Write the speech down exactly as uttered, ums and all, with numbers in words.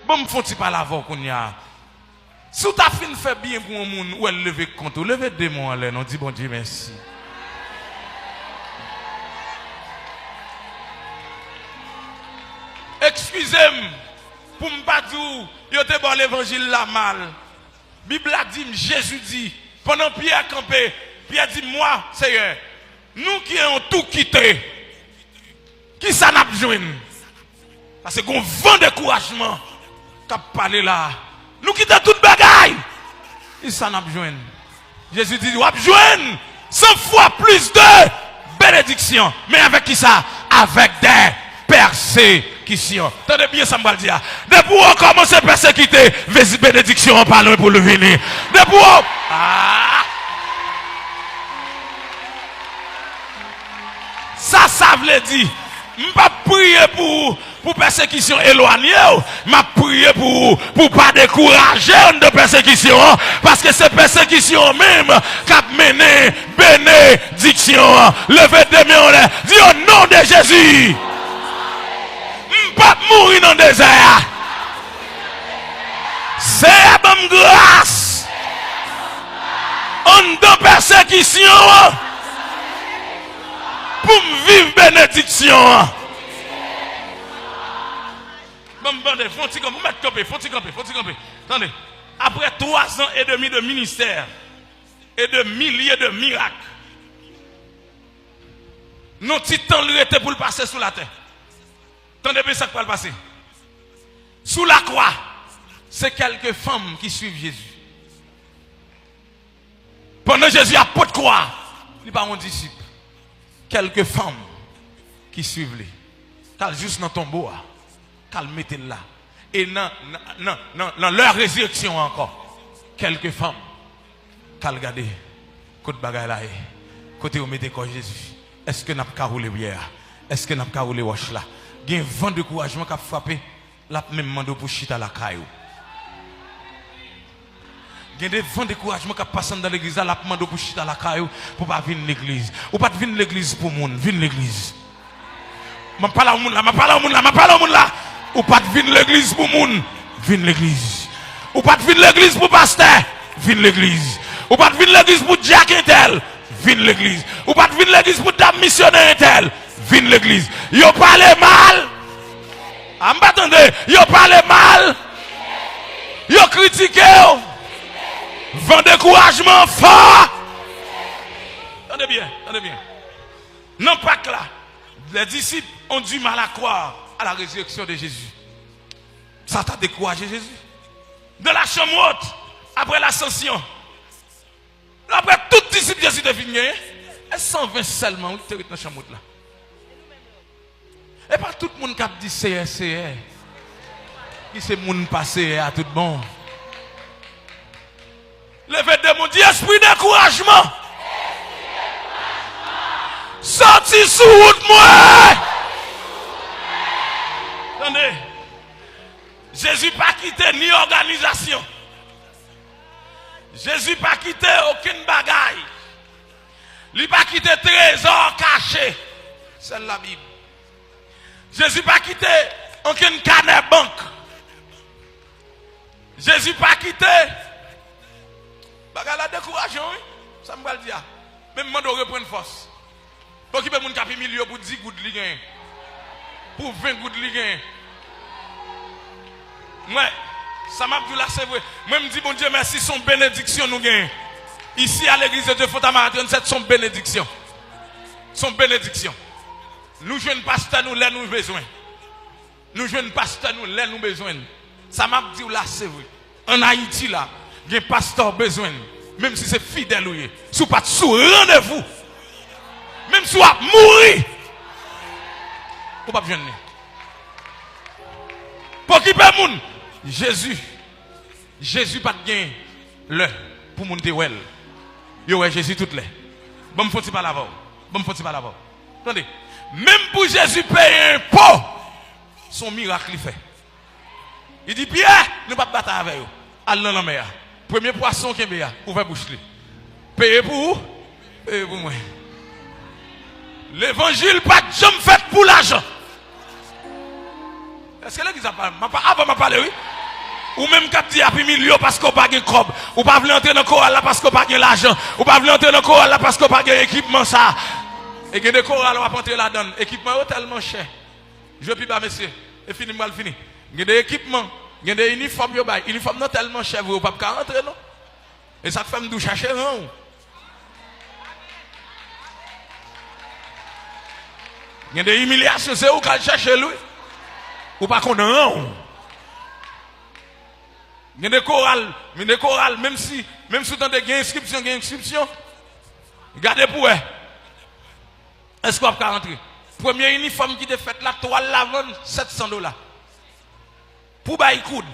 Ban m fè yon ti pale avè w kounye a. Si w ta fin fè byen pou yon moun, ou wè l leve kont ou, leve de men w anlè non, di Bondye mèsi. Eskize m pou m pa di w yo te ba w levanjil la mal. Bib la di m, Jezi di, pandan Pyè kanpe, Pyè di, Mwa, Seyè, nou ki yon tou kite, kisa n ap jwenn? Paske gon van dekourajman k ap pale la. Nou kite tout bagay. Kisa n ap jwenn? Jezi di, w ap jwenn san fwa plis de benediksyon. Men avèk kisa? Avèk de pèsekisyon. Tande byen sa m pral di a. Depi w kòmanse pèsekite, vezi benediksyon an pa lwen pou l vini. Depi w... Ah! Sa sa vle di? M p ap priye pou ou pou pèsekisyon elwanye w. M ap priye pou ou pou w pa dekouraje anndan pèsekisyon an, paske se pèsekisyon an menm k ap mennen benediksyon an. Leve de men w anlè, di, O non de Jezi, m p ap mouri nan dezè a. Seyè, ban m gras anndan pèsekisyon an pou m viv benediksyon an. Ban m tande, fè yon ti kanpe, ou mèt kanpe, fè yon ti kanpe, fè yon ti kanpe. Tande, après trois ans et demi de ministère et de milliers de miracles, nan ti tan l rete pou l pase sou latè. Tande byen sa k pral pase. Sou lakwa, se kèlke fanm ki swiv Jezi. Pandan Jezi ap pot kwa, li pa yon disip. Kèlke fanm ki swiv li, k al jis nan tonbo a, k al mete l la. E nan, nan, nan, nan, nan lè rezirèksyon an ankò, kèlke fanm k al gade kot bagay la ye, kote yo mete kò Jezi. Èske n ap ka woule pyè a? Èske n ap ka woule wòch la? Gen van dekourajman k ap frape, l ap menm mande w pou chita lakay ou. Gen de van dekourajman k ap pase anndan legliz la, l ap mande w pou chita lakay ou, pou w pa vin legliz. Ou pa t vin legliz pou moun, vin legliz. M ap pale a yon moun la, m ap pale a yon moun la, m ap pale a yon moun la. Ou pa t vin legliz pou moun, vin legliz. Ou pa t vin legliz pou pastè, vin legliz. Ou pa t vin legliz pou dyak entèl, vin legliz. Ou pa t vin legliz pou dam misyonè entèl, vin legliz. Yo pale mal. A, m pa tande. Yo pale mal. Yo kritike w. Van dekourajman fò. Tande byen, tande byen. Nan Pak la, les disciples ont du mal à croire à la résurrection de Jésus. Sa ta dekouraje Jezi. Dans la chambre haute, après l'ascension, apre tout disip Jezi te fin genyen, e san ven sèlman wi ki te ret nan chanm wot la. E pa tout moun k ap di, Seyè, Seyè, ki se moun pa Seyè a tout bon. Leve de men w, di, espri dekourajman, soti sou wout mwen. Tande, Jezi pa kite ni òganizasyon. Jezi pa kite okenn bagay. Li pa kite trezò kache. Sèl Labib. Jezi pa kite okenn kanè bank. Jezi pa kite. Bagay la dekourajan wi. Sa m pral di a. Men m mande w reprann fòs. Pa okipe moun k ap imilye w pou di goud li genyen, pou ven goud li genyen. Mwen, sa m ap di w la, se vre. Mwen, m di Bondye mèsi, se yon benediksyon nou genyen. Isi a Legliz de Dye Fontamara trannsèt, se yon benediksyon. Se yon benediksyon. Nou jwenn pastè nou lè nou bezwen. Nou jwenn pastè nou lè nou bezwen l. Sa m ap di w la, se vre. Ann Ayiti la, gen pastè w bezwen l, menm si se fidèl ou ye. Si w pa t sou randevou, menm si w ap mouri, ou p ap jwenn li. Pa okipe moun. Jezi, Jezi pa t gen lè pou moun te wè l. Yo wè Jezi tout lè. Ban m fè yon ti pale avè w. Ban m fè yon ti pale avè w. Tande, menm pou Jezi peye enpo, se yon mirak li fè. Li di, Pyè, nou p ap batay avè yo. Al nan lanmè a. Premye pwason w kenbe a, ouvè bouch li. Peye pou ou, peye pou mwen. Levanjil pa t janm fèt pou lajan. Èske legliz ap pale? M ap pa-, avan m ap pale, wi. Ou menm k ap di y ap imilye w paske w pa gen kòb. Ou pa vle antre nan koral la paske w pa gen lajan. Ou pa vle antre nan koral la paske w pa gen ekipman sa. E gen de koral w ap antre ladan l. Ekipman yo tèlman chè. Jwe pi ba, mesye. E fini, m pral fini. Gen de ekipman, gen de inifòm yo bay. Inifòm nan tèlman chè vre, ou p ap ka rantre non. E sa k fè m di w chache ran w. Gen de imilyasyon, se ou k al chache l, wi. Ou pa konn ran w. Gen de koral, gen de koral, menm si, menm si w tande gen enskripsyon, gen enskripsyon. Gade pou wè. Èske w ap ka rantre? Premye inifòm ki te fèt la, twal la vann sèt san dola. Pou bay koud.